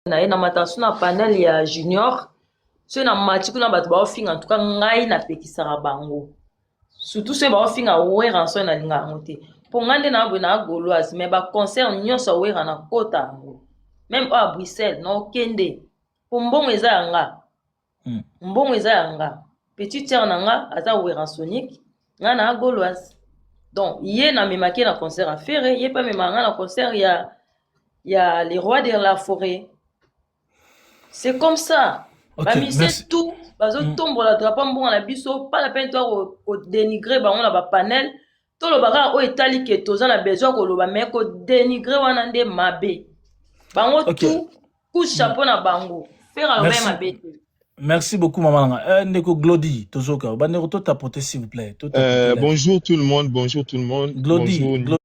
Na ye na mataka so na panel ya junior soki na mati kuna bato baofinga en tout cas ngai napekisaka bango surtout soki baofinga Werrason nalinga yango te mpo ngai nde naa boye naa gauloise mais baconcert nyonso ya Werra nakota yango meme oyo ya Bruxelles naokende mpo mbongo eza ya nga. Mbongo eza ya nga, petite sœur na nga aza werrasonique nga na gauloise donc ye namemaki ye na concert ya Ferre ye mpe amemaka nga na concert ya les rois de la forêt, c'est comme ça. Bamusiciens merci. tout bazotombola drapeau mbongo na biso, pas la peine to kodénigrer bango na bapanel. Toloba kaka oyo etali ke toza na besoin ya koloba, mais kodénigrer wana nde mabe. Bango tout coup de chapeau na bango. Ferre aloba ye Merci. mabe te. Merci beaucoup, maman nanga. Ndeko Glody, tozoka. Bandeko to tapoter, s'il vous plaît. To tapoter live. Bonjour tout le monde, bonjour tout le monde. Glody, Bonjour.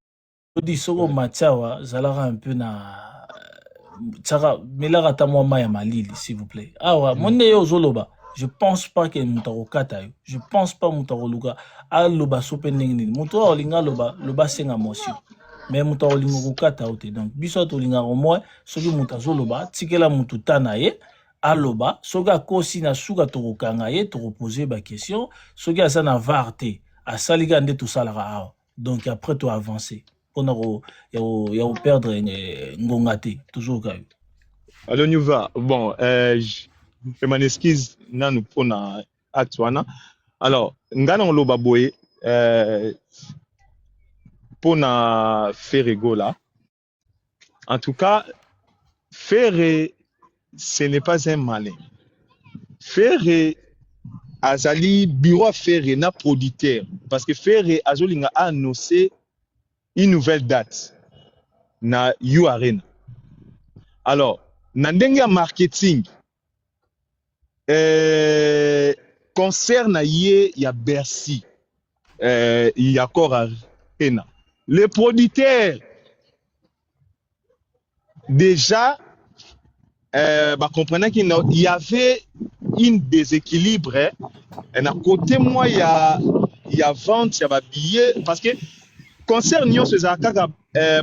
Glody, soko matiawa, zalaka un peu na tsaka melaka ata mwa mai ya malili, s'il vous plaît. Awa, monde yo ozoloba. Je pense pas que moto akokata yo. Je pense pas moto akoluka aloba so mpe ndenge nini. Moto oyo alinga aloba, loba senga motion. Mais moto akolinga kokata yo te. Donc biso tolingaka au moins soki moto azoloba, tikela moto ta na ye aloba. Soki akosi na suka, tokokanga ye, tokopose baquestion. Soki aza na var te, asali kaka nde tosalaka awa. Donc après to avance mpona ya koperdre ngonga te. Tozoyoka yo. Alors, nous va. Bon, je m'en excuse nanu pona acte wana. Alors, nga na oloba boye pona Ferre Gola. En tout cas, Ferre, ce n'est pas un malin. Ferre azali bureau ya Ferre na producteur parce que Ferre azolinga annoncer une nouvelle date na U Arena. Alors, na ndenge ya marketing, concert na ye ya Bercy, ya Accor Arena, les producteurs déjà bacomprenaki il y avait une déséquilibre na côté moi ya vente ya babillets parce que concert nyonso ezalaka kaka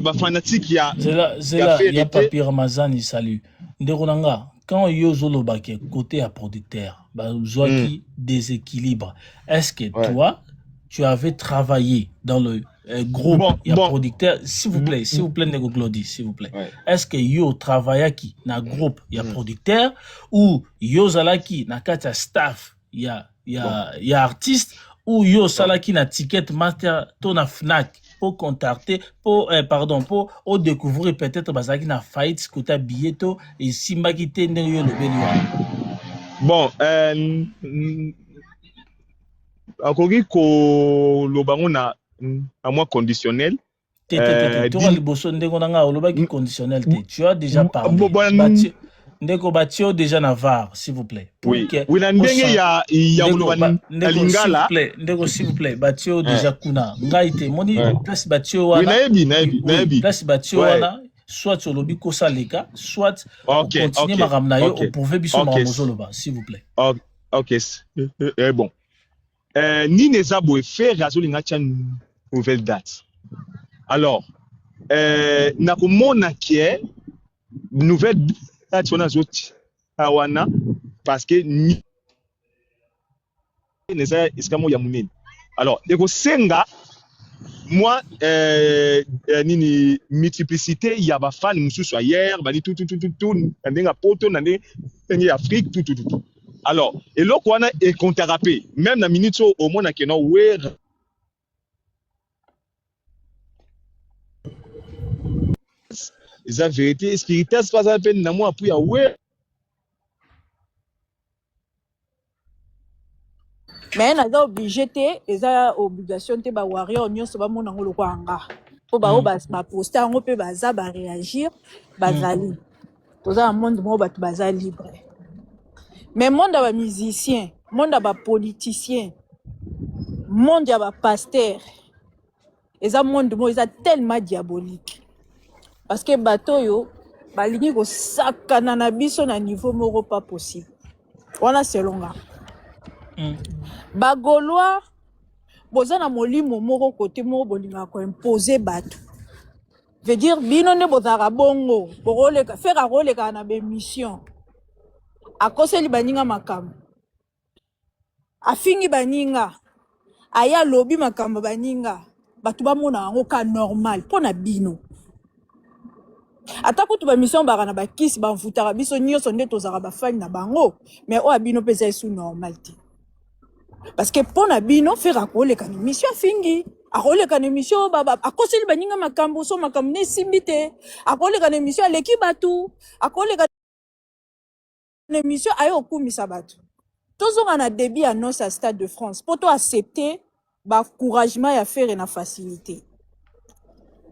bafanatique ya Zela zela Ferre ya te. Papi Ramazani, salut ndeko na nga. Quand yo ozolobaki côté ya producteur bazwaki déséquilibre, est-ce que toi tu avais travaillé dans le groupe Bon, ya bon. producteur? S'il vous plaît, s'il vous plaît, ndeko Glody, s'il vous plaît. Est-ce que yo travaillaki na groupe ya producteur ou yo ozalaki na kati ya staff ya artiste ou yo osalaki na Ticket Master to na Fnac po contacter po pardon, po odécouvrir peut-être bazalaki na faillite kota billet to esimbaki te ndenge yo olobeli wana? Bon, akoki koloba ngo na mwa conditionnel. Te te te te. Toka liboso, ndeko na nga, olobaki conditionnel te. Tu as déjà parlé. Bon, Ndeko, batie yo déjà na var, s'il vous plaît, pour Oui, que oui, na ndenge ya Ndeko, koloba na ndeko, s'il vous lingala. plaît, ndeko, s'il vous plaît, batie yo déjà kuna. Ngai te moni place batie yo wana. Nayebi, nayebi, Oui, nayebi. place batie yo wana, soit olobi kosaleka, soit ocontinue makambo na yo, oprouve biso makambo ozoloba, s'il vous plaît. Ok, bon, nini eza boye, Ferre azolinga tia nouvelle date. Alors nakomona ke nouvelle date wana azotia wana parce que nini eza esika moko ya monene. Alors ekosenga mwa nini, multiplicité ya bafani mosusu ailleurs bani tutututu na ndenge ya poto, na ndenge ya Afrique, tutututu. Alors eloko wana ekontaka mpe même na minute oyo omona ke no Wera eza vérité spiritas mpe aza mpe na mwa appui ya Wera. Mais naza obligé te, eza obligation te bawarrior nyonso bamona yango lokola nga, mpo bao baposte yango mpe baza baréagir bazali. Toza na monde moko bato baza libre, mais monde ya bamusicien, monde ya bapoliticien, monde ya bapasteur eza monde moko eza tellement diabolique parce que bato oyo balingi kosakana na biso na niveau moko pas possible wana, selon nga. Bagaulois boza na molimo moko kote moko bolingaka koimpose bato. Veut dire bino nde bozalaka bongo, bokoleka Ferre akoleka na ba émission. Akoseli baninga makambo. Afingi baninga. Aya alobi makambo baninga. Bato bamona yango ka normal mpo na bino. Ata kutu ba mission baka na bakisi bamvutaka biso nyonso nde tozalaka bafani na bango, mais oyo ya bino mpe eza esu normal te. Parce que mpo na bino Ferre akoleka na émission afingi, akoleka na émission akoseli baninga makambo so makambo ne esimbi te, akoleka na émission aleki bato, akoleka na émission aye okumisa bato. Tozonga na début annonce ya Stade de France mpo to accepter baencouragement ya Ferre na facilité.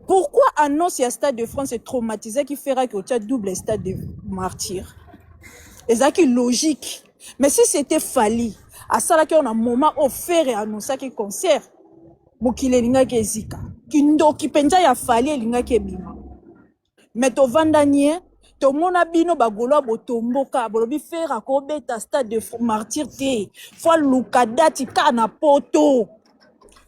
Pourquoi annonce ya Stade de France etraumatisaki Ferre aki otia double Stade de Martyr? Ezalaki logique. Mais si c'était Fally, asalaki oyo na moment oyo Ferre annonçaki concert, mokili elingaki ezika. Kindoki mpenza ya Fally elingaki ebima. Mais tovanda nie, tomona bino bagolo ya botomboka, bolobi Ferre akobeta Stade de Martyr te, fo aluka date kaka na poto.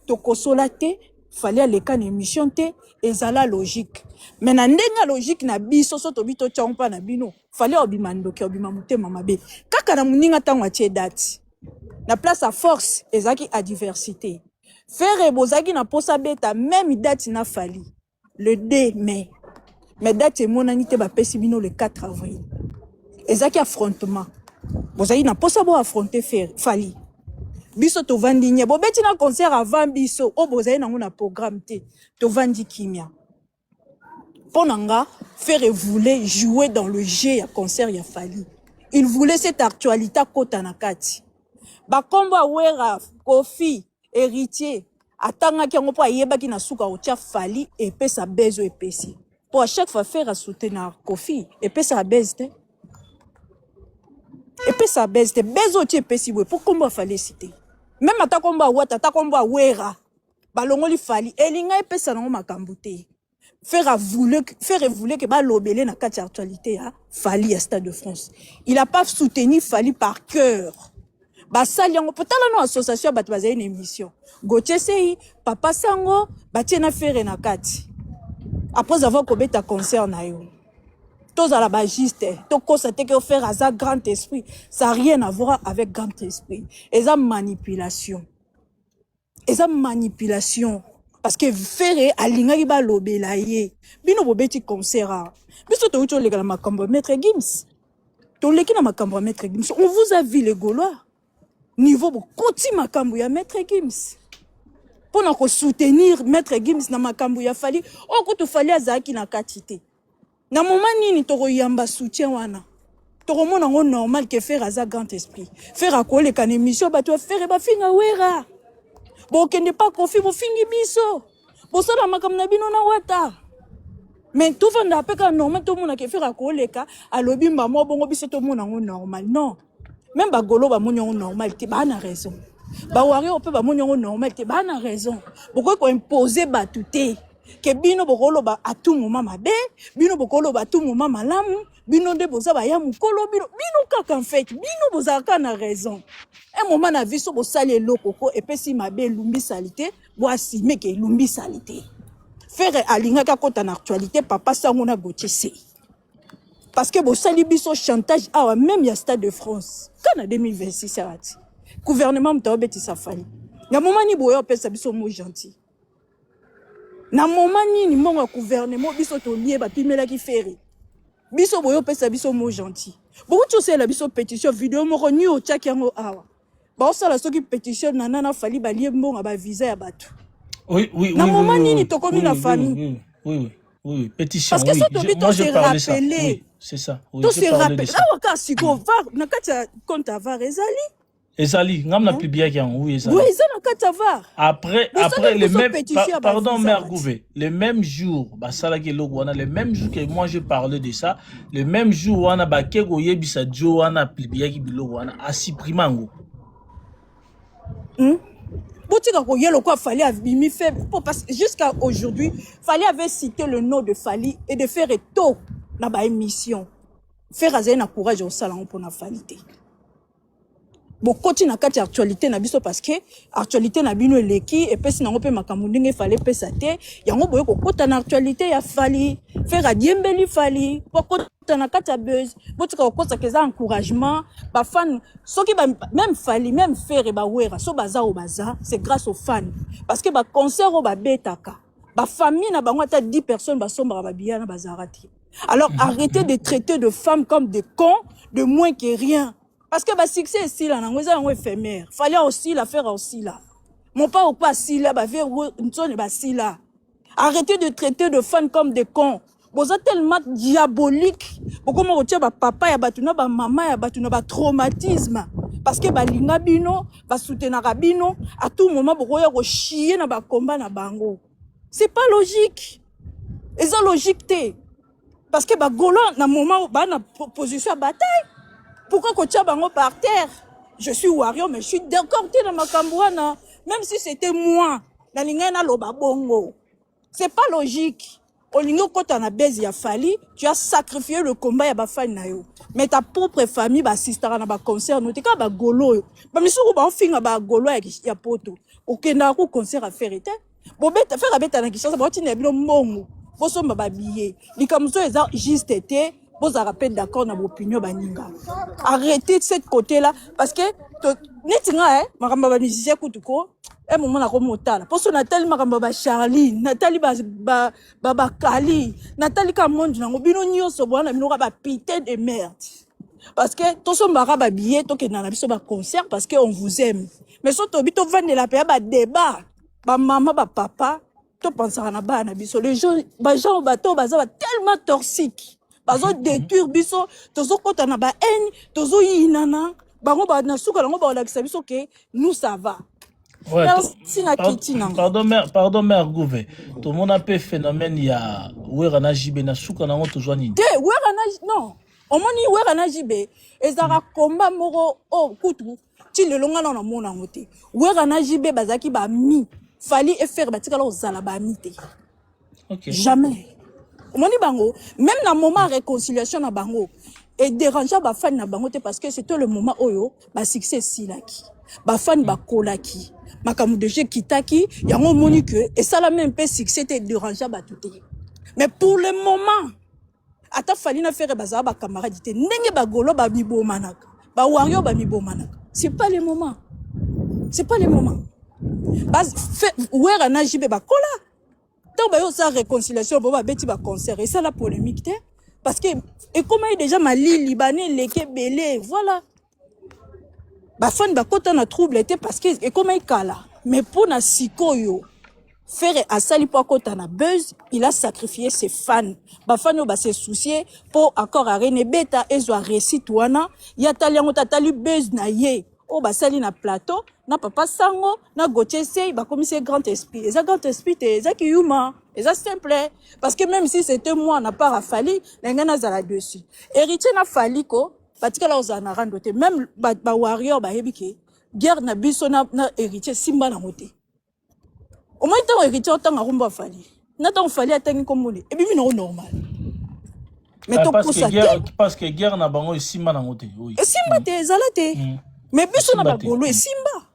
Tokosola te, Fally aleka na émission te, ezala logique. Mais na ndenge ya logique na biso, so tobi totia mpa na bino, Fally obima ndoki, obima motema mabe. Kaka na moninga ntango atie date. Na place ya force, ezalaki adversité. Ferre bozalaki na posa beta même date na Fally, le 2 mai. Mais date emonani te, bapesi bino le 4 avril. Ezalaki affrontement. Bozalaki na posa bo affronter Ferre, Fally. Biso tovandi nye, bobeti na concert avant biso, oyo bozali nango na programme te. Tovandi kimia. Mpo na nga, Ferre voulait jouer dans le jeu ya concert ya Fally. Il voulait cette actualité akota na kati. Bakombo ya Wera, Kofi, Héritier, atangaki yango mpo ayebaki na suka kotia Fally epesa buzz oyo epesi. Mpo à chaque fois Ferre asoutenir Kofi, epesaka buzz te. Epesaka buzz te. Buzz oyo ti epesi boye mpo kombo ya Fally esi te. Même ata kombo ya Wata, ata kombo ya Wera, balongoli Fally, elinga epesa nango makambo te. Ferre voulait que balobele na kati ya actualité ya Fally ya Stade de France. Il a pas soutenu Fally par cœur. Basali yango po tala no association ya bato bazali na émission. Gauthier Sey, Papa Sango, batie na Ferre na kati. Après avoir kobeta concert na yo. Tozala ba juste, tokosa te ke Ferre aza grand esprit. Ça a rien à voir avec grand esprit. Eza manipulation. Eza manipulation. Parce que Ferre alingaki balobela ye. Bino bobeti concert awa. Biso touti oleka na makambo ya Maître Gims. Toleki na makambo ya Maître Gims. On vous a vu les Gaulois. Niveau bokoti makambo ya Maître Gims. Mpona kosoutenir Maître Gims na makambo ya Fally. Oyo kutu Fally azalaki na kati te. Na moment nini tokoyamba soutien wana? Tokomona yango normal ke Ferre aza grand esprit. Ferre akoleka na émission, bato ya Ferre bafinga Wera. Bokende pa Kofi, bofingi biso. Bosala makambo na bino na Wata. Mais tovanda mpe kaka normal, tomona ke Ferre akoleka, alobi mbamo bongo, biso tomona yango normal. Non. Même bagolo bamoni yango normal te, baa na raison. Bawario mpe bamoni yango normal te, baa na raison. Bokoki koimpose bato te ke bino bokoloba à tout moment mabe, bino bokoloba à tout moment malamu, bino nde boza baya mokolo, bino bino kaka. En fait, bino bozalaka na raison. Un moment na vie, so bosali eloko ko epesi mabe, elumbisali te, boasime ke elumbisali te. Ferre alingaki akɔta na actualité Papa Sango na Gauthier Sey, parce que bosali biso chantage awa même ya Stade de France ka na 2026 awa ti gouvernement moto aobetisa Fally. Na moment nini boye opesa biso mot gentil? Na moment nini mbongo ya gouvernement biso tolie bapimelaki Ferre, biso boye opesa biso mot gentil? Bokuti osalela biso pétition video moko ni otiaki yango awa, baosala soki pétition na nana Fally balie mbongo ya bavisa ya bato. Na moment nini tokomi na famille? Oui, pétition. Parce que oui. so tobi Moi, to je se parlais ça. rappeler. Oui, c'est ça. Oui, To j'ai se parlé de rappeler ça. awa kaka sikoyo VAR na kati ya compte ya VAR ezali. Ezali, ngam na publié yango, oui, ezali. Oui, eza na kati ya VAR. Après, Bosala après le biso même, pétition ya pardon, bavisa mère bati. Gouvé, le même jour, basalaki eloko wana, le même jour que moi je parlais de ça, le même jour wana bake koyebisa dio wana apubliaki biloko wana, asupprime yango. Botika koya lokola Fally abimi faible po parce que jusqu'à aujourd'hui Fally avait cité le nom de Fally et de Ferre tôt na baémission. Ferre azali na courage ya kosala yango mpona Fally te. Bokoti na kati ya actualité na biso parce que actualité na bino eleki, epesi nango mpe makambo ndenge Fally epesa te. Yango boye kokota na actualité ya Fally. Ferre adiembeli Fally po akota na kati ya buzz. Botika kokosaka, eza encouragement bafan. Soki ba, même Fally, même Ferre, bawera so baza oyo baza, c'est grâce aux fans, parce que baconcert oyo babetaka, bafamille na bango ata 10 personnes basombaka babiya na bazalaka te. Alors arrêtez de traiter de femmes comme des cons, de moins que rien, parce que basuccès esila nango, eza yango éphémère. Fally osila, Ferre osila, mopa opa asila, bave ntsone basila. Arrêtez de traiter de fans comme des cons. Boza tellement diabolique. Bokoma kotia bapapa ya bato na bamama ya bato na batraumatisme, parce que balinga bino, basoutenaka bino. À tout moment bokoya kochie na bakomba na bango. C'est pas logique, eza logique te, parce que bagaulois na moment baa na position ya bataille. Pourquoi kotia bango par terre? Je suis warrior, mais je suis d'accord te na makambo wana. Même si c'était moi, nalingai naloba bongo. C'est pas logique. Olingi okɔta na base ya Fally, tu as sacrifié le combat ya bafani na yo, mais ta propre famille baassistaka na baconcert no te. Kaka bagaulois oyo bamisuku baofinga bagaulois ya poto, okendaka ku concert a Ferre te. Bobeta, Ferre abeta na Kinshasa, baotinda bino mbongo bosomba babillet. Likambo so eza juste te. Bozalaka mpe d'accord na baopinion baninga. Arrêtez cette côté là, parce que neti nga, makambo ya bamusicien kutu ko e momo nakomi otala mposo. Natali makambo ya bacharlie, natali bakali, natali ka monde nango. Bino nyonso bowana bino ka baputain de merde, parce que tosombaka babillet, tokenda na biso baconcert parce que on vous aime. Mais so tobi tovandela mpe ya badébat, bamama, bapapa, topansaka na bana na biso. Les gens, bagenre bato baza ba tellement toxique, bazodétruire biso. Tozokɔta na bahaine, tozoyinana bango na suka nango bakolakisa biso ke nous, ça va. Ouais, Merci na kiti nango. Pardon, mère, pardon, mère Gouve. Tomona mpe phénomène ya Wera na JB. Na suka nango tozwa nini? Te, Wera na, non, omoni, Wera na JB ezalaka komba moko oyo kutu ti lelo nga na namona yango te. Wera na JB bazalaki bami. Fally et Ferre batikala kozala bami te. Jamais. Omoni bango même na moment ya réconciliation na bango, edérangea bafani na bango te, parce que c'était le moment oyo basuccès esilaki, bafani bakolaki, makambo deja ekitaki. Yango omoni ke esalami mpe succès te, edérangea bato te. Mais pour le moment, ata Fally na Ferre bazala bacamarade te, ndenge bagaulois bamibomanaka, bawarrior bamibomanaka, c'est pas le moment, c'est pas le moment. Wera na JB bakola. Ntango baye osala réconciliation, bo babeti baconcert, esala polémique te, parce que ekomaki déjà malili, bana eleki ebele. Voilà, bafani bakota na trouble te, parce que ekomaki kala. Mais mpo na sikoyo, Ferre asali mpo akota na buzz, il a sacrifié ses fans. Bafani oyo base soucier mpo Accor Arena ebeta, ezwa réussite wana, ye atali yango te. Atali buzz na ye oyo basali na plateau na papa Sango na Gautier Sey, bakomisi ye grand esprit. Eza grand esprit te, eza kiyuma, eza simple. Parce que même si c'était moi na part a Fally na ngai, nazala dessus. Héritier na Fally ko batikala kozala na rando te. Même bawarrior ba bayebi ke guerre na biso na Héritier simba nango te. Omoi ntango Héritier otanga kombo a Fally, na ntango Fally atangi kombo ne, ebimi nango normal. Mais Ah, parce que topusa te. guerre, parce que guerre na bango esimba nango te, oui. Esimba te, ezala te. Mais biso na Esimba te. bagaulois esimba.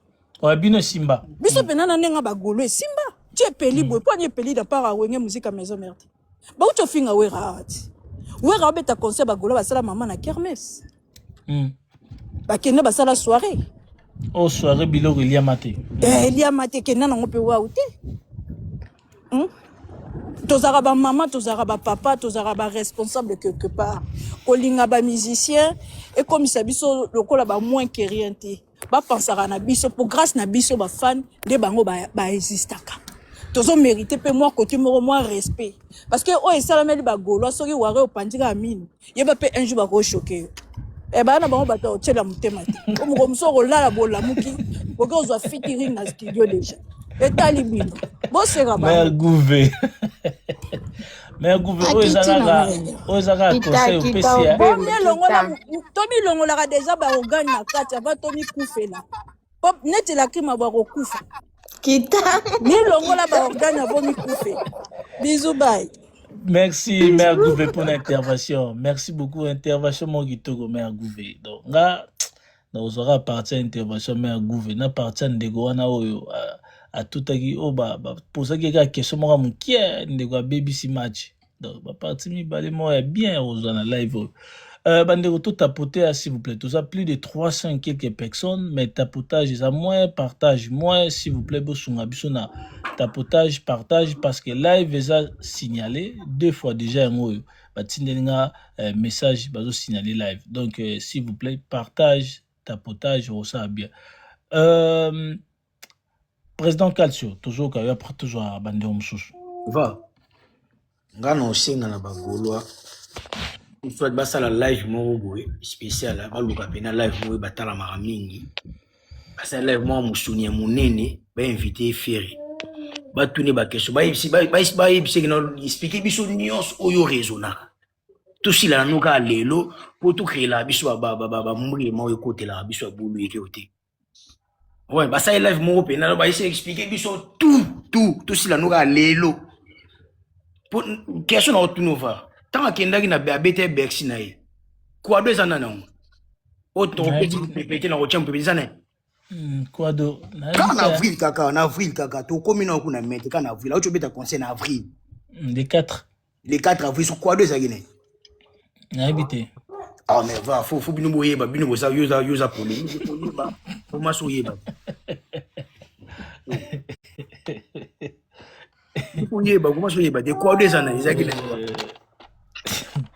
Ouais, bino esimba. Biso mpena na ndenge ya bagaulois esimba ti epeli boye. Mpo ani epeli na part awenge muzika maison mère te. Bauti ofinga Wera awa ti Wera abeta concert, bagaulois basala mama na kermesse. Bakende basala soirée. O soirée biloko eliama te. Eh, eliama te, kenda nango mpe wau te. Tozalaka bamama, tozalaka bapapa, tozalaka baresponsable quelque part. Kolinga bamusicien ekomisa biso lokola bamoins que rien te. Bapansaka na biso po grâce na biso bafan nde bango baexistaka. Tozomérite mpe mwa côté moko, mwa respect, parce que oyo esalameli bagaulois, soki ware opandi kaka mino, yeba mpe un jour bakochoquer yo. E baya na bango bato ya kotiela motema te. O moko mosusu okolala, bolamuki, boki kozwa featuring na studio déjà. Etali bino, boseka Mère bango. Gouve, mère Gouve, oyo eza Akiti na kaka ngai. oyo eza kaka Kita, conseil kita opesi ya. obembe, Tomilongola, kita. tomilongolaka déjà baorgane na kati avant tomikufela, po neti lakrima bakokufa. Kita. Milongola baorgane avant mikufela. Bisous, bye. Merci, mère Gouve, pour l'intervention. Merci beaucoup, intervention mon kitoko, mère Gouve. Donc nga Nakozwaka partie ya intervention me ya gouve na partie ya ndeko wana oyo atutaki oyo bapozaki ye kaka question moko ya mokie, ndeko abebisi match. Donc baparti mibale moko ya bien ya kozwa na live oyo. Bandeko, totapote, s'il vous plaît. Toza plus de 300 et quelques personnes, mais tapotage eza moins, partage moins. S'il vous plaît, bosunga biso na tapotage, partage, parce que live eza signalé deux fois déjà. Yango oyo batindeli nga message, bazosignale live. Donc s'il vous plaît, partage, tapotage, okosala bien. Président Calcio, tozoyoka yo, après tozwa bandeko mosusu. Va nga na osenga na bagaulois, soit basala live moko boye spécial, baluka mpena live moko oyo batalamaka mingi, basala live moko mosuni ya monene, bainvite Ferre, batuni baquestion, bayebisi na explique biso nyonso oyo raisonnaka. Tosila nano kaka lelo mpo tocréelaka biso bambrema oyo ekotelaka biso ya bulu eke te. Ouais, basali live moko mpena bayesi explique biso tout tout. Tosila nano kaka lelo. Po question na otuna ova, ntango akendaki na abeta Bercy na ye, Quado eza nani yango oyo tokopeti mopepe te na kotia mopepe eza nani? Quado? Kaka na avril, kaka na avril, kaka tokomi na kuna mete kaka na avril auti obeta concert na avril. Le 4. Le 4 avril, so Quado ezalaki nani? Nayebi te. Ah, mais va faut bino boyeba, bino boza yo za polémique, oyeba komasi oyeba, oyeba komasi oyeba te. Quado eza nani, ezalaki nani?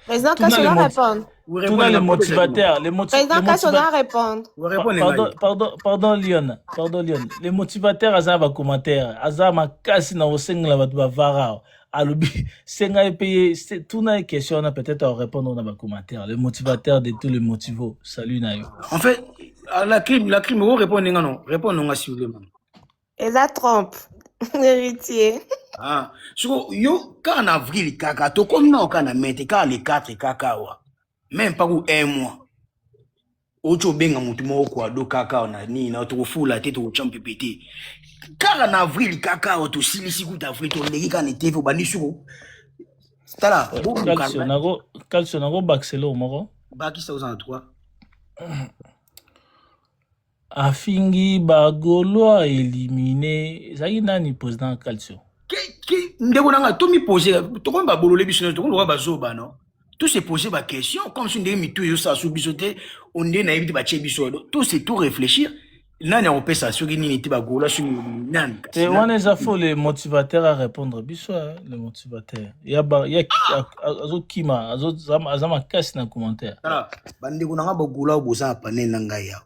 Président Kasso doit répondre. Tuna le motivateur, le Président Kasso doit répondre. Pardon, pardon, pardon Lyon, pardon Lyon. Le motivateur aza ba commentaire, aza makasi na osengela bato bavara. Alobi senga ye mpe ye tuna ye question wana, peut-être arépondre na bacommentaire. Le motivateur de tous les motivos, salut na yo. En fait, la crime, la crime, o répondre nga non, répondre nga s'il vous plaît, man. Eza trompe. Héritier. Ah, siko yo kaka na avril, kaka tokomi nao kaka na mete kaka le 4 kaka awa, même pas ku un mois, oti obenga motu moko Quado kaka awa na nini na tokofula te, tokotya mpepe te. Kaka na avril kaka awa, tosilisi kuta avril, toleki kaka na tv, obandi suko tala. Calcio, nako Calcio, nakobakisa eloko moko. Bakisa, oza na 3. Afingi bagaulois éliminé, ezalaki nani, président Calcio? Ndeko na nga, tomipose, tokomi babolole biso nyonso, tokomi lokola bazoba no. To se poser baquestion comme si ndenge mitu ezosala so biso te, onde nayebi te, batie biso to se tout réfléchir. Nani akopesa soki nini te, bagaulois soki nani? Te, wana eza faux. Le motivateur a répondre biso, hein, le motivateur ya ba ya azokima, aza makasi na commentaire. Tala, bandeko na nga bagaulois, boza na panel na ngai awa,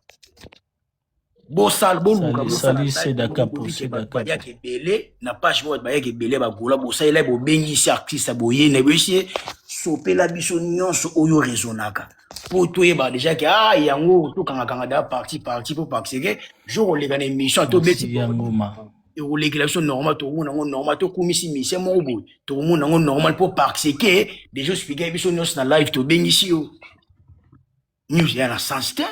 bosala, boluka. Sali Sedakapo, Sedakapo. Bayaka ebele na page moko, bayaka ebele bagaulois, bosalela, bobengisi artiste boye na boyesi ye, sopela biso nyonso oyo raisonnaka mpo toyeba déjà ke ah, yango tokangakanga da parti parti, mpo parce que jour oleka na émission tobeti yango ma ekolekela biso normal, tokomona yango normal, tokumisi mission moko boye, tokomona yango normal, mpo parce que déjà expliquer biso nyonso na live, tobengisi yo news ya na sens te.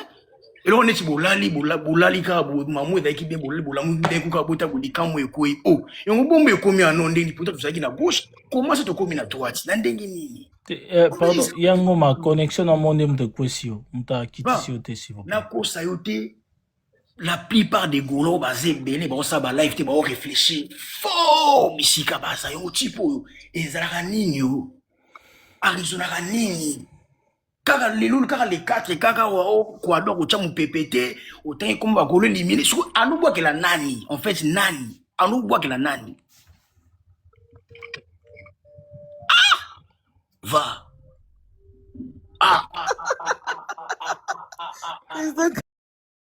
Eloko neti bolali, bolali kaka, mamu ezalaki bien, bolali, bolamu ndeko kaka bota bolikambo ekoyi o yango bombo ekomi ano ndenge pota tozalaki na gauche, comment ça tokomi na droite na ndenge nini? Pardon, yango ma connexion na mo nde moto ekwesi yo, moto akitisi yo te, s'il vous plaît. Nakosa yo te, la plupart des gaulois baza ebele, baosala balive te, baoréfléchir fort bisika baza. Yango type oyo ezalaka nini, oyo araisonnaka nini? Kaka lelo, kaka le 4 kaka o Quado kotya mopepe te, otangi kombo bagaulois éliminer, soki anobwakela nani? En fait, nani anobwakela nani? Ah, va ah.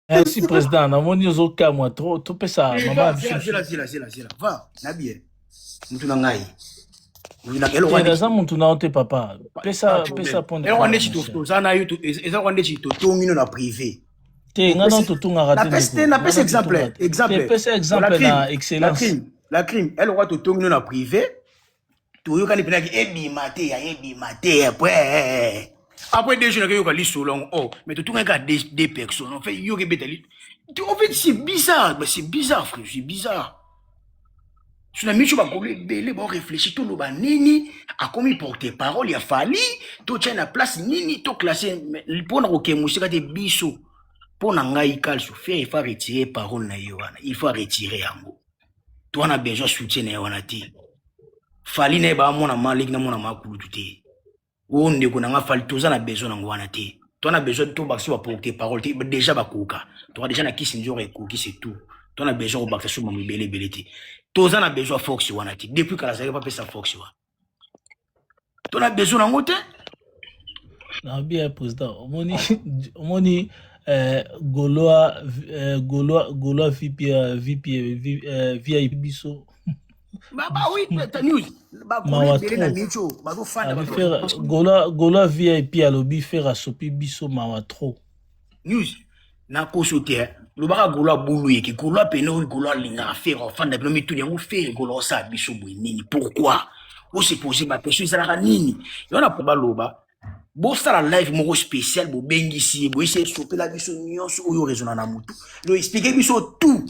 Merci président, namoni ozokamwa trop, topesa mama. Zela, zela, zela, zela, zela, va na bien mutu na ngai. Naza mutu na yo te, papa, pesa, pesa. Eloko ndeti toza na yo, eza kwa ndeti totongi no na privé. Te, nga na totungaka. Te, napesa exemple, exemple. Pesa exemple na excellence. La crime, eloko totongi no na privé, toyokani mpenaki ebima te, ya ebima te. Après 2 jours nakoyoka lisolo yango. Oh, mais totungaki kaka deux personnes. En fait, yoka ebetali. En fait, c'est bizarre, c'est bizarre, frère, c'est bizarre. So na miso bakolo ebele baoréfléchir, toloba nini? Akomi porte parole ya Fally, totya na place nini, toclasse mpona kokende mosika te biso. Mpo na ngai Kalso, Ferre il faut retirer parole na ye wana, il faut retirer yango. To wana besoin soutien na ye wana te. Fally na ye baamona maleki na mona makulutu te. Oyo ndeko na nga Fally, toza na besoin nango wana te. To na besoin to bakisi ba porte parole te, déjà bakoka. Toka déjà na kisi nzoro ekoki, c'est tout. To na besoin kobakisa so mambo ebele ebele te. Toza na besoin force wana te. Depuis kala azalaki bapesa force wana. To na besoin nango te. Nabi ya président, omoni Gaulois, Gaulois VP, VP, VIP biso. Ba oui, ta news bakolo Mawa ebele na trop. micho bazofanda Abi bato. Ferre Gaulois, Gaulois VIP alobi Ferre asopi biso, mawa trop. News nakoso te, lobaka Gaulois abulu yeke Gaulois pene oyo Gaulois alingaka Ferre, ofanda bino mituni yango. Ferre Gaulois osala biso boye nini? Pourquoi ose pose baquestion ezalaka nini yo na po baloba bosala live moko spécial, bobengisi ye, boyesi esopela biso nyonso oyo raisonna na motu, lo explique biso tout.